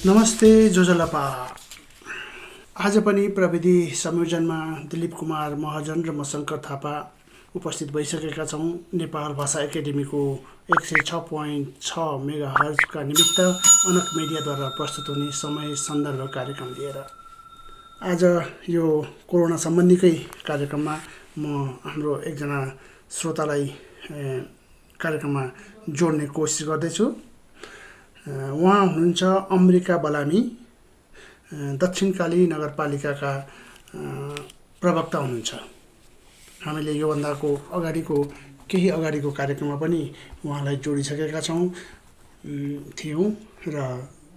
नमस्ते जोजलपा। आज पनि प्रविधि संयोजनमा दिलीप कुमार महाजन र म शङ्कर थापा उपस्थित भइसकेका छौँ नेपाल भाषा एकाडेमीको 106.6 मेगाहर्जका निमित्त अनक मिडियाद्वारा प्रस्तुत हुने समय सन्दर्भ कार्यक्रम लिएर। आज यो कोरोना सम्बन्धीकै कार्यक्रममा म हाम्रो एकजना श्रोतालाई कार्यक्रममा जोड्ने कोसिस गर्दैछु। उहाँ हुनुहुन्छ अमृका बलामी, दक्षिणकाली नगरपालिकाका प्रवक्ता हुनुहुन्छ। हामीले योभन्दाको केही अगाडिको कार्यक्रममा पनि उहाँलाई जोडिसकेका थियौँ र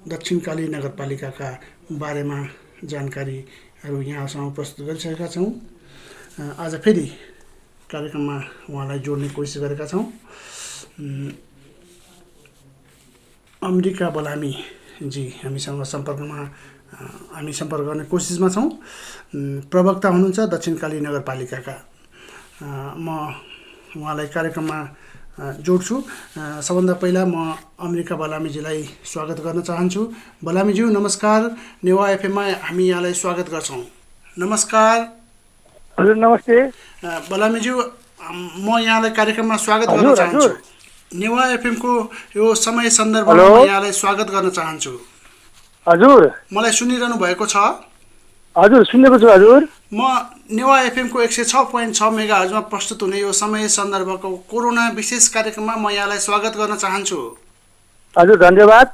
दक्षिणकाली नगरपालिकाका बारेमा जानकारीहरू यहाँसँग प्रस्तुत गरिसकेका छौँ। आज फेरि कार्यक्रममा उहाँलाई जोड्ने कोसिस गरेका छौँ। अमृका बलामी जी हामी सम्पर्क गर्ने कोसिसमा छौँ। प्रवक्ता हुनुहुन्छ दक्षिणकाली नगरपालिकाका। म उहाँलाई कार्यक्रममा जोड्छु। सबभन्दा पहिला म अमृका बलामीजीलाई स्वागत गर्न चाहन्छु। बलामीज्यू नमस्कार। नेवा एफएममा हामी यहाँलाई स्वागत गर्छौँ। नमस्कार। हजुर नमस्ते। बलामीज्यू म यहाँलाई कार्यक्रममा स्वागत गर्न चाहन्छु। नेवा एफएमको यो समय सन्दर्भमा म यहाँलाई स्वागत गर्न चाहन्छु। हजुर मलाई सुनिरहनु भएको छ? हजुर सुनेको छु हजुर। म नेवा एफएमको 106.6 मेगाहर्जमा प्रस्तुत हुने यो समय सन्दर्भको कोरोना विशेष कार्यक्रममा म यहाँलाई स्वागत गर्न चाहन्छु। हजुर धन्यवाद।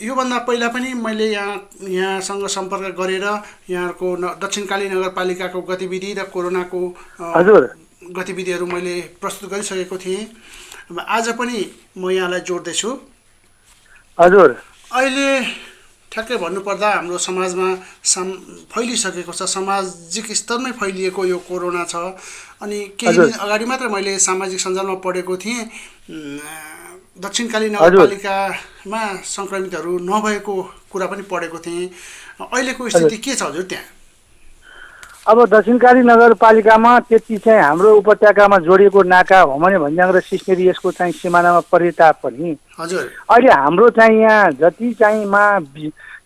योभन्दा पहिला पनि मैले यहाँसँग सम्पर्क गरेर यहाँको दक्षिणकाली नगरपालिकाको गतिविधि र कोरोनाको गतिविधिहरू मैले प्रस्तुत गरिसकेको थिएँ। आज पनि म यहाँलाई जोड्दैछु। हजुर अहिले ठ्याक्कै भन्नुपर्दा हाम्रो समाजमा फैलिसकेको छ, सामाजिक स्तरमै फैलिएको यो कोरोना छ। अनि केही दिन अगाडि मात्र मैले सामाजिक सञ्जालमा पढेको थिएँ दक्षिणकाली नगरपालिकामा सङ्क्रमितहरू नभएको कुरा पनि पढेको थिएँ। अहिलेको स्थिति के छ हजुर त्यहाँ? अब दक्षिणकाली नगरपालिकामा त्यति चाहिँ हाम्रो उपत्यकामा जोडिएको नाका भमने भन्ज्याङ र सिस्नेरी यसको चाहिँ सिमानामा परे तापनि अहिले हाम्रो चाहिँ यहाँ जति चाहिँ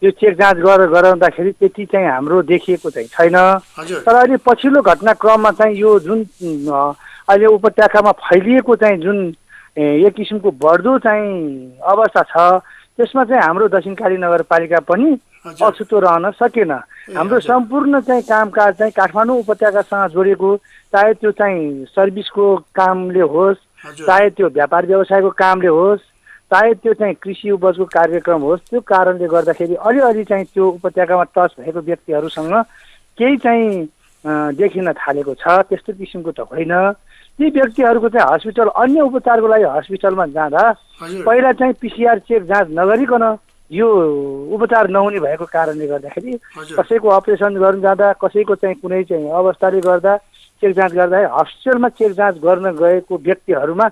यो चेक जाँच गराउँदाखेरि त्यति चाहिँ हाम्रो देखिएको चाहिँ छैन। तर अहिले पछिल्लो घटनाक्रममा चाहिँ यो जुन अहिले उपत्यकामा फैलिएको चाहिँ जुन एक किसिमको बढ्दो चाहिँ अवस्था छ त्यसमा चाहिँ हाम्रो दक्षिणकाली नगरपालिका पनि अछुतो रहन सकेन। हाम्रो सम्पूर्ण चाहिँ कामकाज चाहिँ काठमाडौँ उपत्यकासँग जोडिएको, चाहे त्यो चाहिँ सर्भिसको कामले होस्, चाहे त्यो व्यापार व्यवसायको कामले होस्, चाहे त्यो चाहिँ कृषि उपजको कार्यक्रम होस्, त्यो कारणले गर्दाखेरि अलिअलि चाहिँ त्यो उपत्यकामा टच भएको व्यक्तिहरूसँग केही चाहिँ देखिन थालेको छ। त्यस्तो किसिमको त होइन। ती व्यक्तिहरूको चाहिँ हस्पिटल अन्य उपचारको लागि हस्पिटलमा जाँदा पहिला चाहिँ पिसिआर चेक जाँच नगरिकन यो उपचार नहुने भएको कारणले गर्दाखेरि कसैको अपरेसन गर्न जाँदा, कसैको चाहिँ कुनै चाहिँ अवस्थाले गर्दा चेक जाँच गर्दा हस्पिटलमा चेक जाँच गर्न गएको व्यक्तिहरूमा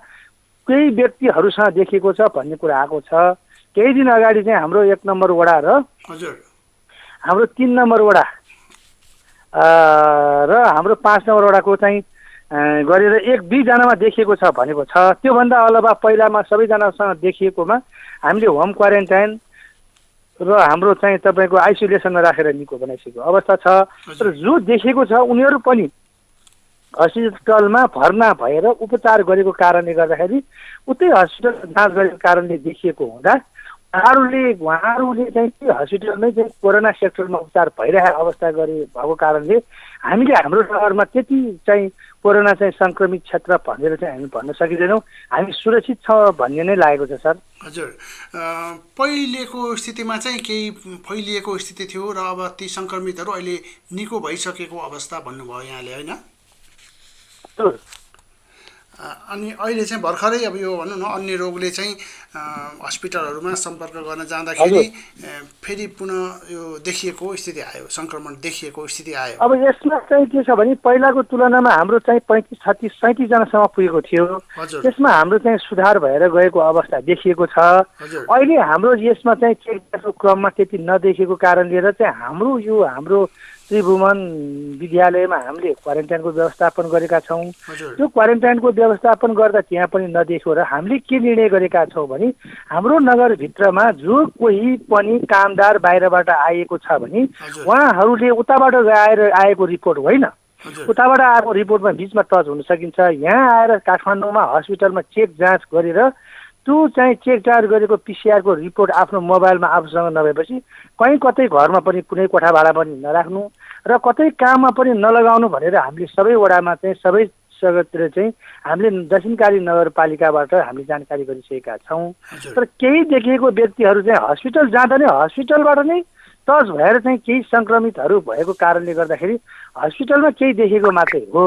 केही व्यक्तिहरूसँग देखिएको छ भन्ने कुरा आएको छ। केही दिन अगाडि चाहिँ हाम्रो 1 नम्बर वडा र हाम्रो 3 नम्बर वडा र हाम्रो 5 नम्बर वडाको चाहिँ गरेर 1-2 जनामा देखिएको छ भनेको छ। त्योभन्दा अलावा पहिलामा सबैजनासँग देखिएकोमा हामीले होम क्वारेन्टाइन र हाम्रो चाहिँ तपाईँको आइसोलेसनमा राखेर निको बनाइसकेको अवस्था छ। तर जो देखेको छ उनीहरू पनि हस्पिटलमा भर्ना भएर उपचार गरेको कारणले गर्दाखेरि उतै हस्पिटल जाँच गरेको कारणले देखिएको हुँदा उहाँहरूले चाहिँ त्यो हस्पिटलमै चाहिँ कोरोना सेक्टरमा उपचार भइरहेको अवस्था भएको कारणले हामीले हाम्रो सहरमा त्यति चाहिँ कोरोना चाहिँ सङ्क्रमित क्षेत्र भनेर चाहिँ हामी भन्न सकिँदैनौँ। हामी सुरक्षित छ भन्ने नै लागेको छ सर। हजुर, पहिलेको स्थितिमा चाहिँ केही फैलिएको स्थिति थियो र अब ती सङ्क्रमितहरू अहिले निको भइसकेको अवस्था भन्नुभयो यहाँले, होइन? अनि अहिले चाहिँ भर्खरै अब यो भनौँ न अन्य रोगले चाहिँ हस्पिटलहरूमा सम्पर्क गर्न जाँदाखेरि फेरि पुनः यो देखिएको स्थिति आयो, सङ्क्रमण देखिएको स्थिति आयो। अब यसमा चाहिँ के छ भने पहिलाको तुलनामा हाम्रो चाहिँ 35, 36, 37 जनासम्म पुगेको थियो। त्यसमा हाम्रो चाहिँ सुधार भएर गएको अवस्था देखिएको छ। अहिले हाम्रो यसमा चाहिँ चेकको क्रममा त्यति नदेखिएको कारणले चाहिँ हाम्रो त्रिभुवन विद्यालयमा हामीले क्वारेन्टाइनको व्यवस्थापन गरेका छौँ। त्यो क्वारेन्टाइनको व्यवस्थापन गर्दा त्यहाँ पनि नदेखियो र हामीले के निर्णय गरेका छौँ भने भने हाम्रो नगरभित्रमा जो कोही पनि कामदार बाहिरबाट आएको छ भने उहाँहरूले उताबाट आएको रिपोर्ट होइन, उताबाट आएको रिपोर्टमा बिचमा टच हुन सकिन्छ। यहाँ आएर काठमाडौँमा हस्पिटलमा चेक जाँच गरेर त्यो चाहिँ चेक जाँच गरेको पिसिआरको रिपोर्ट आफ्नो मोबाइलमा आफूसँग नभएपछि कहीँ कतै घरमा पनि कुनै कोठा भाडा पनि नराख्नु र कतै काममा पनि नलगाउनु भनेर हामीले सबै वडामा चाहिँ सबै जग्गातिर चाहिँ हामीले दक्षिणकाली नगरपालिकाबाट हामीले जानकारी गरिसकेका छौँ। तर केही देखिएको व्यक्तिहरू चाहिँ हस्पिटल जाँदा नै हस्पिटलबाट नै टच भएर चाहिँ केही सङ्क्रमितहरू भएको कारणले गर्दाखेरि हस्पिटलमा केही देखेको मात्रै हो।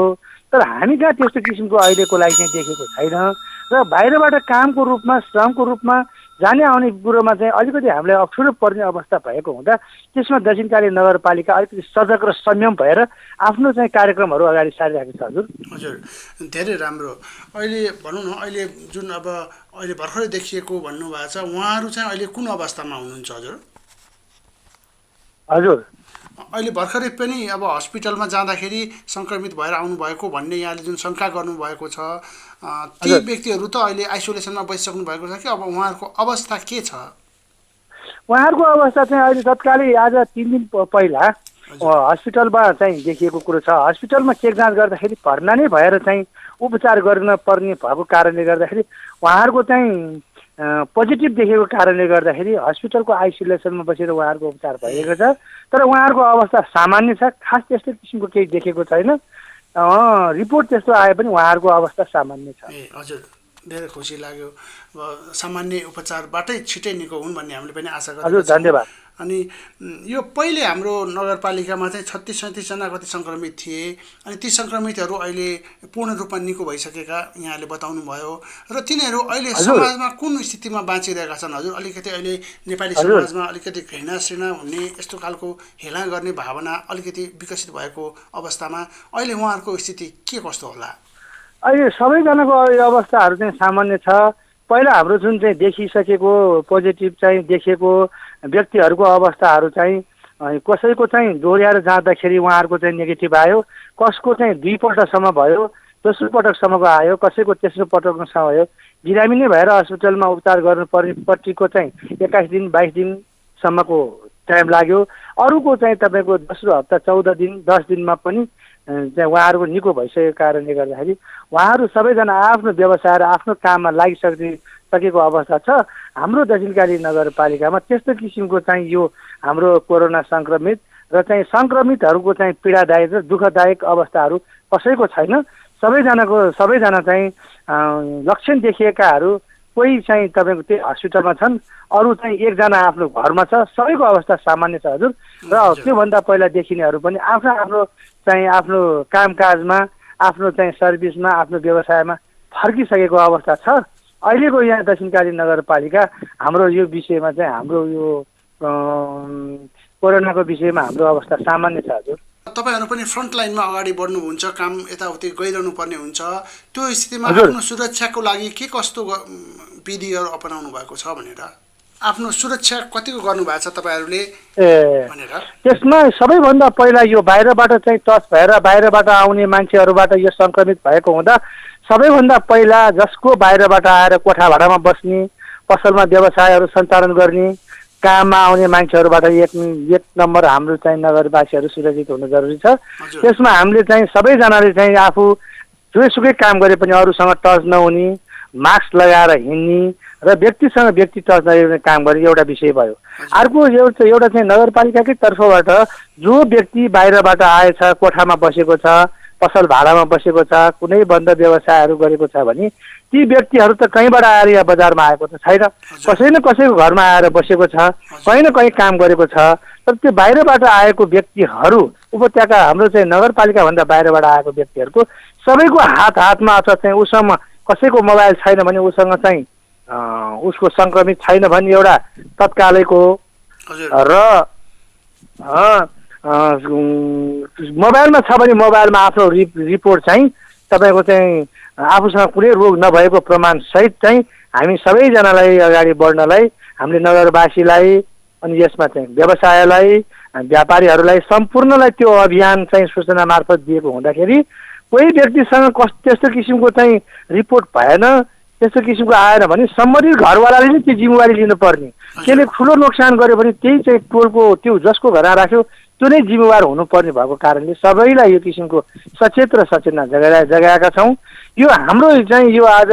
तर हामी कहाँ त्यस्तो किसिमको अहिलेको लागि चाहिँ देखेको छैन र बाहिरबाट कामको रूपमा श्रमको रूपमा जाने आउने कुरोमा चाहिँ अलिकति हामीलाई अप्ठ्यारो पर्ने अवस्था भएको हुँदा त्यसमा दक्षिणकाली नगरपालिका अलिकति सजग र संयम भएर आफ्नो चाहिँ कार्यक्रमहरू अगाडि सारिरहेको छ। हजुर हजुर, धेरै राम्रो। अहिले भनौँ न, अहिले जुन अब अहिले भर्खरै देखिएको भन्नुभएको छ, उहाँहरू चाहिँ अहिले कुन अवस्थामा हुनुहुन्छ? हजुर हजुर अहिले भर्खरै पनि अब हस्पिटलमा जाँदाखेरि सङ्क्रमित भएर आउनुभएको भन्ने यहाँले जुन शङ्का गर्नुभएको छ, ती व्यक्तिहरू त अहिले आइसोलेसनमा बसिसक्नु भएको छ कि अब उहाँहरूको अवस्था के छ? उहाँहरूको अवस्था चाहिँ अहिले तत्कालै आज 3 दिन पहिला हस्पिटलमा चाहिँ देखिएको कुरो छ। हस्पिटलमा चेक जाँच गर्दाखेरि भर्ना नै भएर चाहिँ उपचार गर्न पर्ने भएको कारणले गर्दाखेरि उहाँहरूको चाहिँ पोजिटिभ देखेको कारणले गर्दाखेरि हस्पिटलको आइसोलेसनमा बसेर उहाँहरूको उपचार भइएको छ। तर उहाँहरूको अवस्था सामान्य छ, खास त्यस्तो किसिमको केही देखेको छैन। रिपोर्ट त्यस्तो आए पनि उहाँहरूको अवस्था सामान्य छ। ए हजुर, धेरै खुसी लाग्यो। सामान्य उपचारबाटै छिटै निको हुन् भन्ने हामीले पनि आशा गर्छौँ। हजुर धन्यवाद। अनि यो पहिले हाम्रो नगरपालिकामा चाहिँ 36-37 जना कति सङ्क्रमित थिए, अनि ती सङ्क्रमितहरू अहिले पूर्ण रूपमा निको भइसकेका यहाँले बताउनु भयो र तिनीहरू अहिले समाजमा कुन स्थितिमा बाँचिरहेका छन्? हजुर, अलिकति अहिले नेपाली समाजमा अलिकति घृणा हुने यस्तो खालको हेला गर्ने भावना अलिकति विकसित भएको अवस्थामा अहिले उहाँहरूको स्थिति के कस्तो होला? अहिले सबैजनाको अवस्थाहरू चाहिँ सामान्य छ। पहिला हाम्रो जुन चाहिँ देखिसकेको पोजिटिभ चाहिँ देखेको व्यक्तिहरूको अवस्थाहरू चाहिँ कसैको चाहिँ दोहोऱ्याएर जाँदाखेरि उहाँहरूको चाहिँ नेगेटिभ आयो, कसको चाहिँ 2 पटकसम्म भयो, दोस्रो पटकसम्मको आयो, कसैको तेस्रो पटकसम्म भयो। बिरामी नै भएर अस्पतालमा उपचार गर्नुपर्ने पट्टिको चाहिँ 21 दिन 22 दिनसम्मको टाइम लाग्यो। अरूको चाहिँ तपाईँको दोस्रो हप्ता 14 दिन 10 दिनमा पनि चाहिँ उहाँहरूको निको भइसकेको कारणले गर्दाखेरि उहाँहरू सबैजना आफ्नो व्यवसाय र आफ्नो काममा लागिसकेको अवस्था छ। हाम्रो दक्षिणकाली नगरपालिकामा त्यस्तो किसिमको चाहिँ यो हाम्रो कोरोना सङ्क्रमित र चाहिँ सङ्क्रमितहरूको चाहिँ पीडादायक र दुःखदायक अवस्थाहरू कसैको छैन। सबैजना चाहिँ लक्षण देखिएकाहरू कोही चाहिँ तपाईँको त्यही हस्पिटलमा छन्, अरू चाहिँ 1 जना आफ्नो घरमा छ। सबैको अवस्था सामान्य छ। हजुर, र त्योभन्दा पहिला देखिनेहरू पनि आफ्नो चाहिँ आफ्नो कामकाजमा, आफ्नो चाहिँ सर्भिसमा, आफ्नो व्यवसायमा फर्किसकेको अवस्था छ। अहिलेको यहाँ दक्षिणकाली नगरपालिका हाम्रो यो विषयमा चाहिँ हाम्रो यो कोरोनाको विषयमा हाम्रो अवस्था सामान्य छ। हजुर, तपाईँहरू पनि फ्रन्ट लाइनमा अगाडि बढ्नुहुन्छ, काम यताउति गइरहनु पर्ने हुन्छ। त्यो स्थितिमा आफ्नो सुरक्षाको लागि के कस्तो विधिहरू अपनाउनु भएको छ भनेर, आफ्नो सुरक्षा कतिको गर्नुभएको छ तपाईँहरूले भनेर? त्यसमा सबैभन्दा पहिला यो बाहिरबाट चाहिँ टच भएर बाहिरबाट आउने मान्छेहरूबाट यो सङ्क्रमित भएको हुँदा सबैभन्दा पहिला जसको बाहिरबाट आएर कोठा भाडामा बस्ने, पसलमा व्यवसायहरू सञ्चालन गर्ने, काममा आउने मान्छेहरूबाट एक नम्बर हाम्रो चाहिँ नगरवासीहरू सुरक्षित हुनु जरुरी छ। त्यसमा हामीले चाहिँ सबैजनाले चाहिँ आफू जोसुकै काम गरे पनि अरूसँग टच नहुने, मास्क लगाएर हिँड्ने र व्यक्तिसँग व्यक्ति टच नगर्ने काम गर्ने एउटा विषय भयो। अर्को एउटा चाहिँ नगरपालिकाकै तर्फबाट जो व्यक्ति बाहिरबाट आएछ, कोठामा बसेको छ, पसल भाडामा बसेको छ, कुनै बन्द व्यवसायहरू गरेको छ भने ती व्यक्तिहरू त कहीँबाट आएर यहाँ बजारमा आएको त छैन, कसै न कसैको घरमा आएर बसेको छ, कहीँ न कहीँ काम गरेको छ। तर त्यो बाहिरबाट आएको व्यक्तिहरू उपत्यका हाम्रो चाहिँ नगरपालिकाभन्दा बाहिरबाट आएको व्यक्तिहरूको सबैको हातमा अथवा चाहिँ उसँग कसैको मोबाइल छैन भने उसँग चाहिँ उसको सङ्क्रमित छैन भन्ने एउटा तत्कालैको र मोबाइलमा छ भने मोबाइलमा आफ्नो रिपोर्ट चाहिँ तपाईँको चाहिँ आफूसँग कुनै रोग नभएको प्रमाण सहित चाहिँ हामी सबैजनालाई अगाडि बढ्नलाई हामीले नगरवासीलाई अनि यसमा चाहिँ व्यवसायलाई, व्यापारीहरूलाई सम्पूर्णलाई त्यो अभियान चाहिँ सूचना मार्फत दिएको हुँदाखेरि कोही व्यक्तिसँग त्यस्तो किसिमको चाहिँ रिपोर्ट भएन, त्यस्तो किसिमको आएन भने सम्बन्धित घरवालाले नै त्यो जिम्मेवारी लिनुपर्ने। त्यसले ठुलो नोक्सान गर्यो भने त्यही चाहिँ टोलको त्यो जसको घरमा राख्यो त्यो नै जिम्मेवार हुनुपर्ने भएको कारणले सबैलाई यो किसिमको सचेत र सचेतना जगाएका छौँ। यो हाम्रो चाहिँ यो आज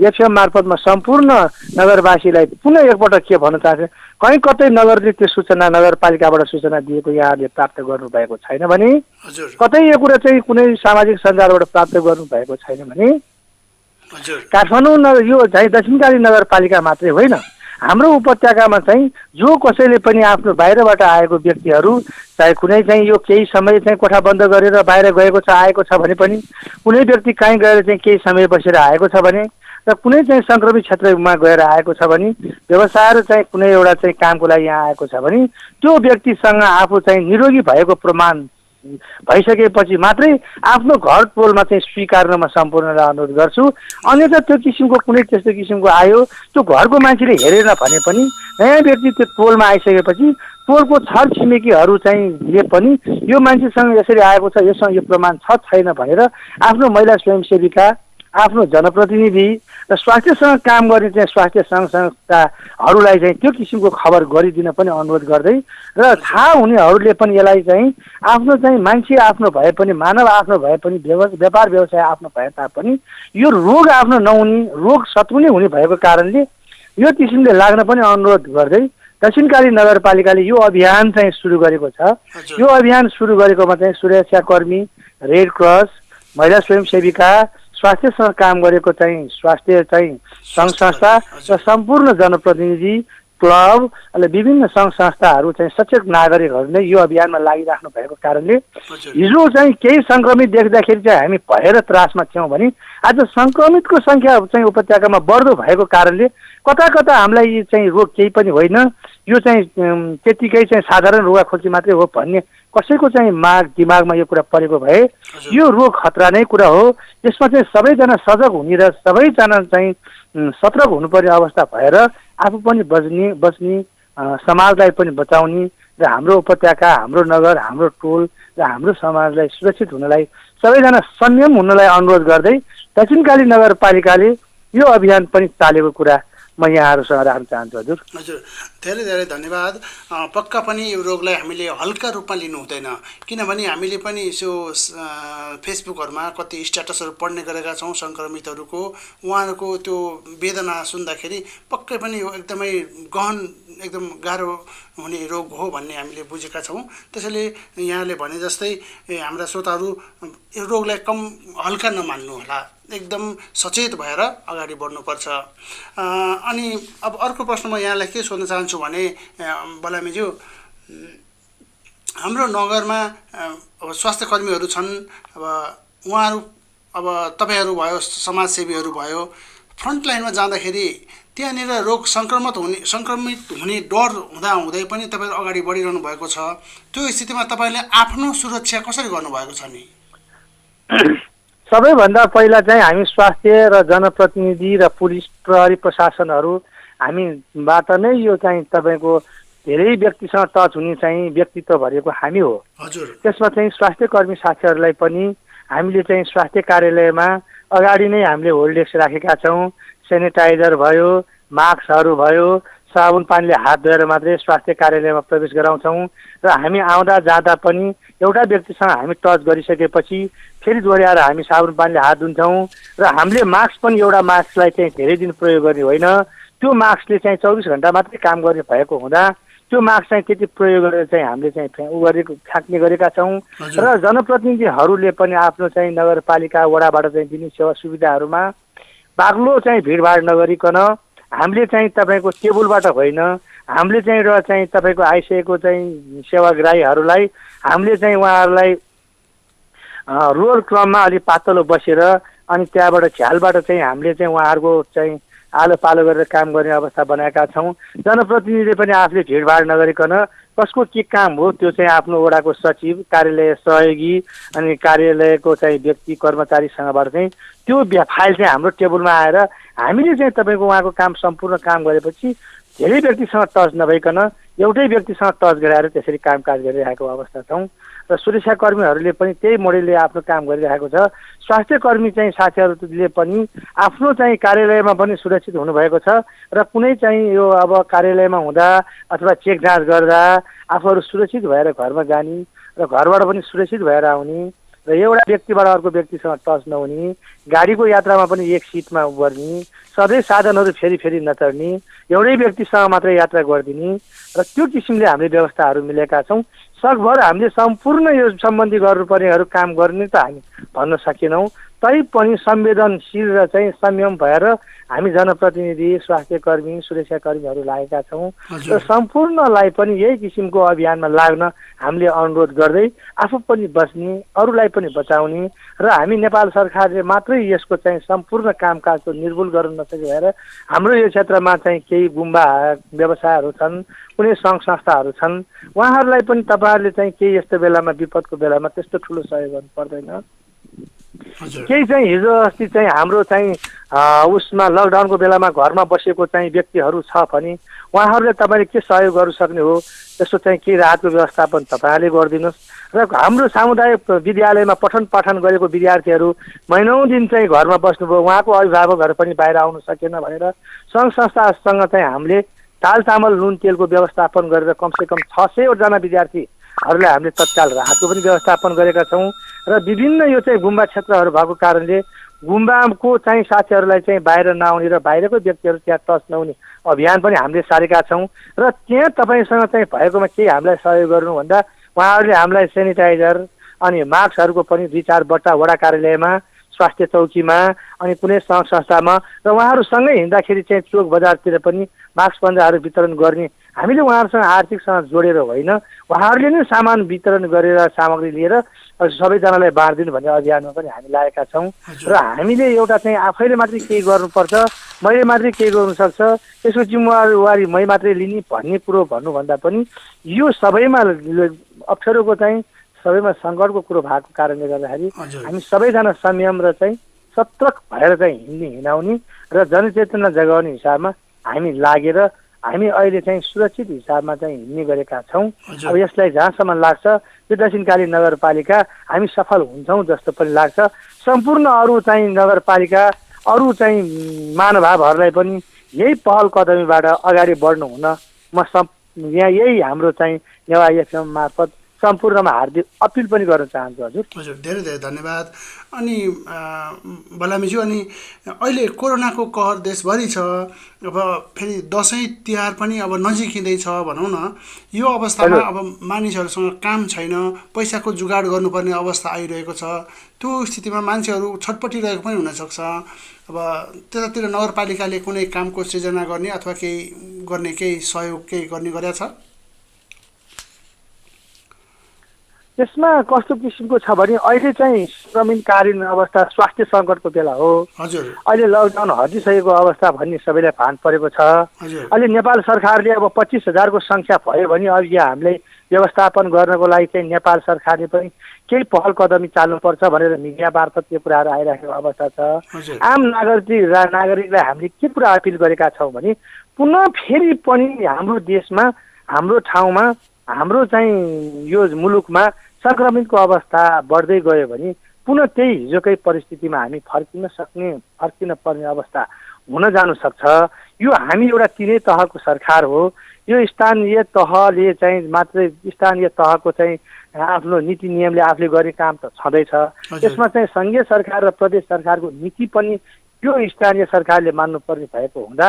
एफएम मार्फतमा सम्पूर्ण नगरवासीलाई पुनः एकपटक के भन्न चाहन्छु, कहीँ कतै नगरले त्यो सूचना नगरपालिकाबाट सूचना दिएको यहाँले प्राप्त गर्नुभएको छैन भने, कतै यो कुरा चाहिँ कुनै सामाजिक सञ्जालबाट प्राप्त गर्नुभएको छैन भने, काठमाडौँ यो चाहिँ दक्षिणकाली नगरपालिका मात्रै होइन, हाम्रो उपत्यकामा चाहिँ जो कसैले पनि आफ्नो बाहिरबाट आएको व्यक्तिहरू चाहे कुनै चाहिँ यो केही समय चाहिँ कोठा बन्द गरेर बाहिर गएको छ आएको छ भने पनि, कुनै व्यक्ति कहीँ गएर चाहिँ केही समय बसेर आएको छ भने र कुनै चाहिँ सङ्क्रमित क्षेत्रमा गएर आएको छ भने, व्यवसाय र चाहिँ कुनै एउटा चाहिँ कामको लागि यहाँ आएको छ भने त्यो व्यक्तिसँग आफू चाहिँ निरोगी भएको प्रमाण भइसकेपछि मात्रै आफ्नो घर टोलमा चाहिँ स्वीकार्न म सम्पूर्णलाई अनुरोध गर्छु। अन्यथा त्यो किसिमको कुनै त्यस्तो किसिमको आयो त्यो घरको मान्छेले हेरेन भने पनि नयाँ व्यक्ति त्यो टोलमा आइसकेपछि टोलको छर छिमेकीहरू चाहिँ ले पनि यो मान्छेसँग यसरी आएको छ, यससँग यो प्रमाण छ छैन भनेर आफ्नो महिला स्वयंसेविका, आफ्नो जनप्रतिनिधि र स्वास्थ्यसँग काम गर्ने चाहिँ स्वास्थ्य सङ्घ संस्थाहरूलाई चाहिँ त्यो किसिमको खबर गरिदिन पनि अनुरोध गर्दै र थाहा हुनेहरूले पनि यसलाई चाहिँ आफ्नो चाहिँ मान्छे आफ्नो भए पनि, मानव आफ्नो भए पनि, व्यापार व्यवसाय आफ्नो भए तापनि यो रोग आफ्नो नहुने, रोग सतुनै हुने भएको कारणले यो किसिमले लाग्न पनि अनुरोध गर्दै दक्षिणकाली नगरपालिकाले यो अभियान चाहिँ सुरु गरेको छ। यो अभियान सुरु गरेकोमा चाहिँ सुरक्षाकर्मी, रेड क्रस, महिला स्वयंसेविका, स्वास्थ्यसँग काम गरेको चाहिँ स्वास्थ्य चाहिँ सङ्घ संस्था र सम्पूर्ण जनप्रतिनिधि, क्लब अनि विभिन्न सङ्घ संस्थाहरू चाहिँ सचेत नागरिकहरू नै यो अभियानमा लागिराख्नु भएको कारणले हिजो चाहिँ केही सङ्क्रमित देख्दाखेरि चाहिँ हामी भएर त्रासमा थियौँ भने आज सङ्क्रमितको सङ्ख्या चाहिँ उपत्यकामा बढ्दो भएको कारणले कता कता हामीलाई चाहिँ रोग केही पनि होइन, यो चाहिँ त्यतिकै चाहिँ साधारण रुगाखोकी मात्रै हो भन्ने कसैको चाहिँ दिमागमा यो कुरा परेको भए यो रोग खतरा नै कुरा हो। यसमा चाहिँ सबैजना सजग हुने र सबैजना चाहिँ सतर्क हुनुपर्ने अवस्था भएर आफू पनि बच्ने समाजलाई पनि बचाउने र हाम्रो उपत्यका, हाम्रो नगर, हाम्रो टोल र हाम्रो समाजलाई सुरक्षित हुनलाई सबैजना संयम हुनलाई अनुरोध गर्दै दक्षिणकाली नगरपालिकाले यो अभियान पनि चालेको कुरा म यहाँहरूसँग राख्न चाहन्छु। हजुर धेरै धेरै धन्यवाद। पक्का पनि यो रोगलाई हामीले हल्का रूपमा लिनु हुँदैन, किनभने हामीले पनि यसो फेसबुकहरूमा कति स्ट्याटसहरू पढ्ने गरेका छौँ सङ्क्रमितहरूको, उहाँहरूको त्यो वेदना सुन्दाखेरि पक्कै पनि यो एकदमै गहन, एकदम गाह्रो हुने रोग हो भन्ने हामीले बुझेका छौँ। त्यसैले यहाँले भने जस्तै हाम्रा श्रोताहरू यो रोगलाई कम हल्का नमान्नु होला, एकदम सचेत भएर अगाडि बढ्नुपर्छ। अनि अब अर्को प्रश्न म यहाँलाई के सोध्न चाहन्छु भने बलामीज्यू, हाम्रो नगरमा अब स्वास्थ्य कर्मीहरू छन्, अब उहाँहरू, अब तपाईँहरू भयो, समाजसेवीहरू भयो, फ्रन्ट लाइनमा जाँदाखेरि त्यहाँनिर रोग सङ्क्रमित हुने डर हुँदै पनि तपाईँहरू अगाडि बढिरहनु भएको छ। त्यो स्थितिमा तपाईँले आफ्नो सुरक्षा कसरी गर्नुभएको छ नि? सबैभन्दा पहिला चाहिँ हामी स्वास्थ्य र जनप्रतिनिधि र पुलिस प्रहरी प्रशासनहरू हामीबाट नै यो चाहिँ तपाईँको धेरै व्यक्तिसँग टच हुने चाहिँ व्यक्तित्व भरिएको हामी हो। त्यसमा चाहिँ स्वास्थ्य कर्मी साथीहरूलाई पनि हामीले चाहिँ स्वास्थ्य कार्यालयमा अगाडि नै हामीले होल्ड डेस्क राखेका छौँ। सेनिटाइजर भयो, मास्कहरू भयो, साबुन पानीले हात धोएर मात्रै स्वास्थ्य कार्यालयमा प्रवेश गराउँछौँ र हामी आउँदा जाँदा पनि एउटा व्यक्तिसँग हामी टच गरिसकेपछि फेरि दोहोऱ्याएर हामी साबुन पानीले हात धुन्छौँ र हामीले मास्क पनि एउटा मास्कलाई चाहिँ धेरै दिन प्रयोग गर्ने होइन, त्यो मास्कले चाहिँ 24 घन्टा मात्रै काम गर्ने भएको हुँदा त्यो मास्क चाहिँ त्यति प्रयोग गरेर चाहिँ हामीले चाहिँ फ्याँक्ने गरेका छौँ र जनप्रतिनिधिहरूले पनि आफ्नो चाहिँ नगरपालिका वडाबाट चाहिँ दिने सेवा सुविधाहरूमा बाक्लो चाहिँ भिडभाड नगरिकन हामीले चाहिँ तपाईँको टेबलबाट होइन, हामीले चाहिँ र चाहिँ तपाईँको आइसकेको चाहिँ सेवाग्राहीहरूलाई हामीले चाहिँ उहाँहरूलाई रोल क्रममा अलिक पातलो बसेर अनि त्यहाँबाट झ्यालबाट चाहिँ हामीले चाहिँ उहाँहरूको चाहिँ आलो पालो गरेर काम गर्ने अवस्था बनाएका छौँ। जनप्रतिनिधिले पनि आफूले भिडभाड नगरिकन कसको के काम हो त्यो चाहिँ आफ्नो वडाको सचिव, कार्यालय सहयोगी अनि कार्यालयको चाहिँ व्यक्ति कर्मचारीसँगबाट चाहिँ त्यो फाइल चाहिँ हाम्रो टेबलमा आएर हामीले चाहिँ तपाईँको उहाँको काम सम्पूर्ण काम गरेपछि धेरै व्यक्तिसँग टच नभइकन एउटै व्यक्तिसँग टच गराएर त्यसरी कामकाज गरिरहेको अवस्था छौँ र सुरक्षाकर्मीहरूले पनि त्यही मोडेलले आफ्नो काम गरिरहेको छ। स्वास्थ्य कर्मी चाहिँ साथीहरूले पनि आफ्नो चाहिँ कार्यालयमा पनि सुरक्षित हुनुभएको छ र कुनै चाहिँ यो अब कार्यालयमा हुँदा अथवा चेक जाँच गर्दा आफूहरू सुरक्षित भएर घरमा जाने र घरबाट पनि सुरक्षित भएर आउने र एउटा व्यक्तिबाट अर्को व्यक्तिसँग टच नहुने, गाडीको यात्रामा पनि एक सिटमा गर्ने, सधैँ साधनहरू फेरि फेरि नचढ्ने, एउटै व्यक्तिसँग मात्रै यात्रा गरिदिने र त्यो किसिमले हामीले व्यवस्थाहरू मिलेका छौँ। सकभर हामीले सम्पूर्ण यो सम्बन्धी गर्नुपर्नेहरू काम गर्ने त हामी भन्न सकेनौँ, तैपनि संवेदनशील र चाहिँ संयम भएर हामी जनप्रतिनिधि, स्वास्थ्यकर्मी, सुरक्षाकर्मीहरू लागेका छौँ र सम्पूर्णलाई पनि यही किसिमको अभियानमा लाग्न हामीले अनुरोध गर्दै आफू पनि बच्ने, अरूलाई पनि बचाउने र हामी नेपाल सरकारले मात्रै यसको चाहिँ सम्पूर्ण कामकाजको निर्मूल गर्न नसके भएर हाम्रो यो क्षेत्रमा चाहिँ केही गुम्बा व्यवसायहरू छन्, कुनै सङ्घ संस्थाहरू छन्, उहाँहरूलाई पनि तपाईँहरूले चाहिँ केही यस्तो बेलामा विपदको बेलामा त्यस्तो ठुलो सहयोग गर्नु पर्दैन। केही चाहिँ हिजो अस्ति चाहिँ हाम्रो चाहिँ उसमा लकडाउनको बेलामा घरमा बसेको चाहिँ व्यक्तिहरू छ भने उहाँहरूले तपाईँले के सहयोग गर्नु सक्ने हो, त्यस्तो चाहिँ के राहतको व्यवस्थापन तपाईँहरूले गरिदिनुहोस् र हाम्रो सामुदायिक विद्यालयमा पठन पाठन गरेको विद्यार्थीहरू महिनौँ दिन चाहिँ घरमा बस्नुभयो, उहाँको अभिभावकहरू पनि बाहिर आउनु सकेन भनेर सङ्घ संस्थासँग चाहिँ हामीले दाल चामल नुन तेलको व्यवस्थापन गरेर कमसेकम 600 जना विद्यार्थीहरूलाई हामीले तत्काल राहतको पनि व्यवस्थापन गरेका छौँ र विभिन्न यो चाहिँ गुम्बा क्षेत्रहरू भएको कारणले गुम्बाको चाहिँ साथीहरूलाई चाहिँ बाहिर नआउने र बाहिरको व्यक्तिहरू त्यहाँ टच नहुने अभियान पनि हामीले सारेका छौँ र त्यहाँ तपाईँसँग चाहिँ भएकोमा केही हामीलाई सहयोग गर्नु भन्दा उहाँहरूले हामीलाई सेनिटाइजर अनि मास्कहरूको पनि 2-4 बट्टा वडा कार्यालयमा, स्वास्थ्य चौकीमा अनि कुनै सङ्घ संस्थामा र उहाँहरूसँगै हिँड्दाखेरि चाहिँ चोक बजारतिर पनि मास्क पन्जाहरू वितरण गर्ने हामीले उहाँहरूसँग आर्थिकसँग जोडेर होइन, उहाँहरूले नै सामान वितरण गरेर सामग्री लिएर सबैजनालाई बाँडिदिनु भन्ने अभियानमा पनि हामी लागेका छौँ र हामीले एउटा चाहिँ आफैले मात्रै केही गर्नुपर्छ, मैले मात्रै केही गर्नुसक्छ, यसको जिम्मेवारी मै मात्रै लिने भन्ने कुरो भन्नुभन्दा पनि यो सबैमा अप्ठ्यारोको चाहिँ सबैमा सङ्कटको कुरो भएको कारणले गर्दाखेरि हामी सबैजना संयम र चाहिँ सतर्क भएर चाहिँ हिँडाउने र जनचेतना जगाउने हिसाबमा हामी लागेर हामी अहिले चाहिँ सुरक्षित हिसाबमा चाहिँ हिँड्ने गरेका छौँ। अब यसलाई जहाँसम्म लाग्छ यो दक्षिणकाली नगरपालिका हामी सफल हुन्छौँ जस्तो पनि लाग्छ। सम्पूर्ण अरू चाहिँ नगरपालिका, अरू चाहिँ महानुभावहरूलाई पनि यही पहल कदमीबाट अगाडि बढ्नु हुन म यहाँ यही हाम्रो चाहिँ नेवा एफएम मार्फत सम्पूर्णमा हार्दिक अपिल पनि गर्न चाहन्छु। हजुर धेरै धेरै धन्यवाद। अनि बलामीज्यू, अनि अहिले कोरोनाको कहर देशभरि छ, अब फेरि दसैँ तिहार पनि अब नजिकिँदैछ भनौँ न, यो अवस्थामा अब मानिसहरूसँग काम छैन, पैसाको जुगाड गर्नुपर्ने अवस्था आइरहेको छ, त्यो स्थितिमा मान्छेहरू छटपटिरहेको पनि हुनसक्छ। अब त्यतातिर नगरपालिकाले कुनै कामको सृजना गर्ने अथवा केही सहयोग गर्ने गरेको छ? यसमा कस्तो किसिमको छ भने अहिले चाहिँ सङ्क्रमणकालीन अवस्था स्वास्थ्य सङ्कटको बेला हो। हजुर, अहिले लकडाउन हटिसकेको अवस्था भन्ने सबैलाई भान परेको छ। अहिले नेपाल सरकारले अब 25,000 को सङ्ख्या भयो भने अब यहाँ हामीले व्यवस्थापन गर्नको लागि चाहिँ नेपाल सरकारले पनि केही पहल कदमी चाल्नुपर्छ भनेर मिडिया मार्फत यो कुराहरू आइरहेको अवस्था छ। आम नागरिकलाई हामीले के कुरा अपिल गरेका छौँ भने पुनः फेरि पनि हाम्रो देशमा, हाम्रो ठाउँमा, हाम्रो चाहिँ यो मुलुकमा सङ्क्रमितको अवस्था बढ्दै गयो भने पुनः त्यही हिजोकै परिस्थितिमा हामी फर्किन पर्ने अवस्था हुन जानु सक्छ। यो हामी एउटा तिनै तहको सरकार हो, यो स्थानीय तहले चाहिँ मात्रै स्थानीय तहको चाहिँ आफ्नो नीति नियमले आफूले गर्ने काम त छँदैछ, यसमा चाहिँ सङ्घीय सरकार र प्रदेश सरकारको नीति पनि यो स्थानीय सरकारले मान्नुपर्ने भएको हुँदा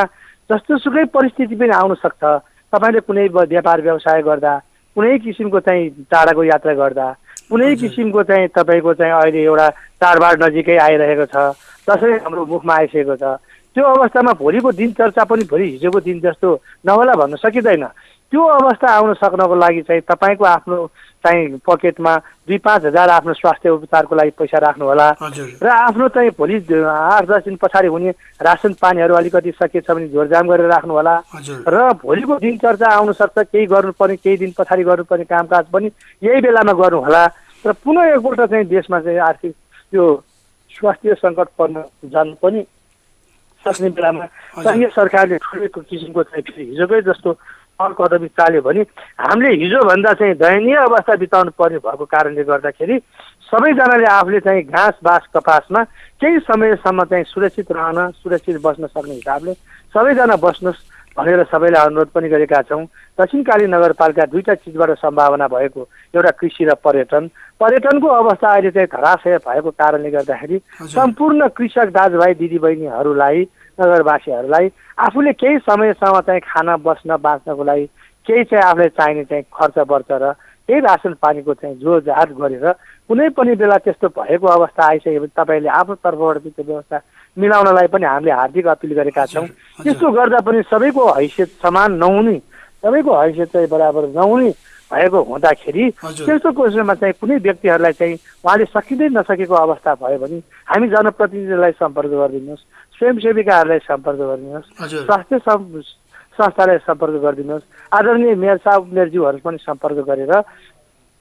जस्तोसुकै परिस्थिति पनि आउन सक्छ। तपाईँले कुनै व्यापार व्यवसाय गर्दा, कुनै किसिमको चाहिँ टाढाको यात्रा गर्दा, कुनै किसिमको चाहिँ तपाईँको चाहिँ अहिले एउटा चाडबाड नजिकै आइरहेको छ, दसैँ हाम्रो मुखमा आइसकेको छ, त्यो अवस्थामा भोलिको दिनचर्चा पनि भोलि हिजोको दिन जस्तो नहोला भन्न सकिँदैन। त्यो अवस्था आउन सक्नको लागि चाहिँ तपाईँको आफ्नो चाहिँ पकेटमा 2-5 हजार आफ्नो स्वास्थ्य उपचारको लागि पैसा राख्नु होला र आफ्नो चाहिँ भोलि 8-10 दिन पछाडि हुने रासन पानीहरू अलिकति सकेछ भने जोरजाम गरेर राख्नु होला र भोलिको दिनचर्चा आउन सक्छ, केही गर्नुपर्ने, केही दिन पछाडि गर्नुपर्ने कामकाज पनि यही बेलामा गर्नु होला र पुनः एकपल्ट चाहिँ देशमा चाहिँ आर्थिक यो स्वास्थ्य सङ्कट पर्न जानु पनि सक्ने बेलामा सङ्घीय सरकारले ठुलो किसिमको चाहिँ फेरि हिजोकै जस्तो कदमी चाल्यो भने हामीले हिजोभन्दा चाहिँ दयनीय अवस्था बिताउनु पर्ने भएको कारणले गर्दाखेरि सबैजनाले आफूले चाहिँ घाँस बाँस कपासमा केही समयसम्म चाहिँ सुरक्षित रहन सुरक्षित बस्न सक्ने हिसाबले सबैजना बस्नुहोस् भनेर सबैलाई अनुरोध पनि गरेका छौँ। दक्षिणकाली नगरपालिका दुईटा चिजबाट सम्भावना भएको एउटा कृषि र पर्यटनको अवस्था अहिले चाहिँ धराशय भएको कारणले गर्दाखेरि सम्पूर्ण कृषक दाजुभाइ दिदीबहिनीहरूलाई नगरवासीहरूलाई आफूले केही समयसम्म चाहिँ खाना बस्न बाँच्नको लागि केही चाहिँ आफूलाई चाहिने चाहिँ खर्च वर्च र केही रासन पानीको चाहिँ जोडजाड गरेर कुनै पनि बेला त्यस्तो भएको अवस्था आइसकेपछि तपाईँले आफ्नो तर्फबाट त्यो व्यवस्था मिलाउनलाई पनि हामीले हार्दिक अपिल गरेका छौँ। त्यस्तो गर्दा पनि सबैको हैसियत समान नहुने सबैको हैसियत चाहिँ बराबर नहुने भएको हुँदाखेरि त्यस्तो कोसिसमा चाहिँ कुनै व्यक्तिहरूलाई चाहिँ उहाँले सकिँदै नसकेको अवस्था भयो भने हामी जनप्रतिनिधिलाई सम्पर्क गरिदिनुहोस्, स्वयंसेविकाहरूलाई सम्पर्क गरिदिनुहोस्, स्वास्थ्य संस्थालाई सम्पर्क गरिदिनुहोस्, आदरणीय मेयर साहब मेयरज्यूहरू पनि सम्पर्क गरेर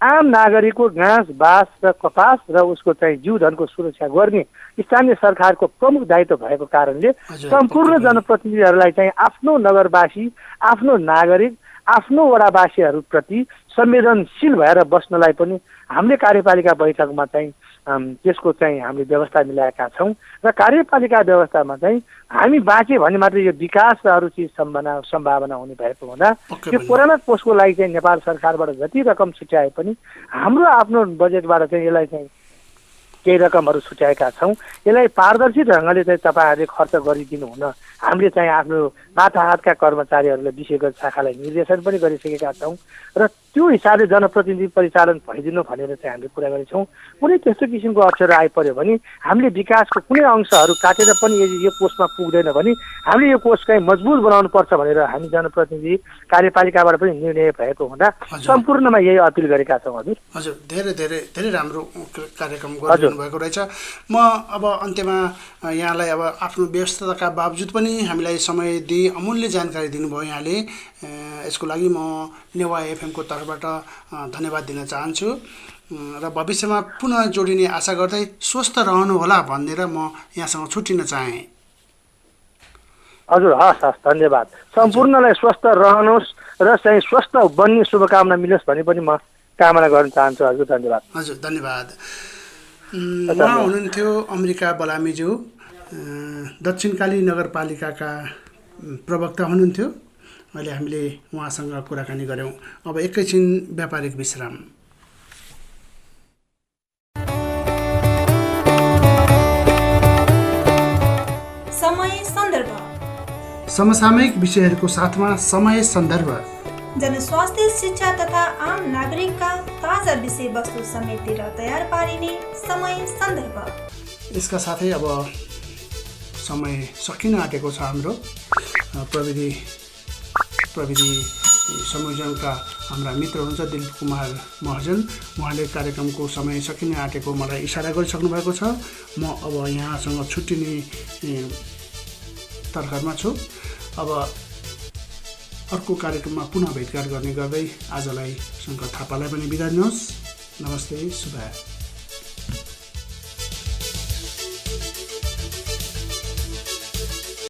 आम नागरिकको घाँस बाँस र कपास र उसको चाहिँ जीवधनको सुरक्षा गर्ने स्थानीय सरकारको प्रमुख दायित्व भएको कारणले सम्पूर्ण जनप्रतिनिधिहरूलाई चाहिँ आफ्नो नगरवासी आफ्नो नागरिक आफ्नो वडावासीहरूप्रति संवेदनशील भएर बस्नलाई पनि हामीले कार्यपालिका बैठकमा चाहिँ त्यसको चाहिँ हामीले व्यवस्था मिलाएका छौँ र कार्यपालिका व्यवस्थामा चाहिँ हामी बाँचे भने मात्र यो विकास र अरू चिज सम्भावना हुने भएको हुँदा यो कोरोना कोषको लागि चाहिँ नेपाल सरकारबाट जति रकम छुट्याए पनि हाम्रो आफ्नो बजेटबाट चाहिँ यसलाई चाहिँ केही रकमहरू छुट्याएका छौँ। यसलाई पारदर्शी ढङ्गले चाहिँ तपाईँहरूले खर्च गरिदिनु हुन हामीले चाहिँ आफ्नो माथाहातका कर्मचारीहरूले विषयगत शाखालाई निर्देशन पनि गरिसकेका छौँ र त्यो हिसाबले जनप्रतिनिधि परिचालन भइदिनु भनेर चाहिँ हामीले कुरा गरेछौँ। कुनै त्यस्तो किसिमको अप्ठ्यारो आइपर्यो भने हामीले विकासको कुनै अंशहरू काटेर पनि यदि यो कोषमा पुग्दैन भने हामीले यो कोष चाहिँ मजबुत बनाउनुपर्छ भनेर हामी जनप्रतिनिधि कार्यपालिकाबाट पनि निर्णय भएको हुँदा सम्पूर्णमा यही अपिल गरेका छौँ। हजुर धेरै धेरै धेरै राम्रो कार्यक्रम गरिदिनु भएको रहेछ। म अब अन्त्यमा यहाँलाई अब आफ्नो व्यस्तताका बावजुद पनि हामीलाई समय दिई अमूल्य जानकारी दिनुभयो यहाँले, यसको लागि म नेवा एफएमको तर्फबाट धन्यवाद दिन चाहन्छु र भविष्यमा पुनः जोडिने आशा गर्दै स्वस्थ रहनुहोला भनेर म यहाँसँग छुट्टिन चाहेँ। हजुर हस् हस् धन्यवाद। सम्पूर्णलाई स्वस्थ रहनुहोस् र चाहिँ स्वस्थ बन्ने शुभकामना मिलोस् भनी पनि म कामना गर्न चाहन्छु। हजुर धन्यवाद। हजुर धन्यवाद। उहाँ हुनुहुन्थ्यो अमेरिका बलामीज्यू, दक्षिणकाली नगरपालिकाका प्रवक्ता हुनुहुन्थ्यो। अहिले हामीले उहाँसँग कुराकानी गऱ्यौँ। अब एकैछिन व्यापारिक विश्राम। समय सन्दर्भ समसामयिक विषयहरूको साथमा समय सन्दर्भ, जनस्वास्थ्य शिक्षा तथा आम नागरिकका ताजा विषयवस्तु समेटेर तयार पारिने समय सन्दर्भ। यसका साथै अब समय सकिन आँटेको छ। हाम्रो प्रविधि संयोजनका हाम्रा मित्र हुनुहुन्छ दिलीप कुमार महर्जन, उहाँले कार्यक्रमको समय सकिन आँटेको मलाई इसारा गरिसक्नु भएको छ। म अब यहाँसँग छुट्टिने तर्खरमा छु। अब अर्को कार्यक्रममा पुनः भेटघाट गर्ने गर्दै आजलाई शङ्कर थापालाई पनि बिदा दिनुहोस्। नमस्ते, शुभ।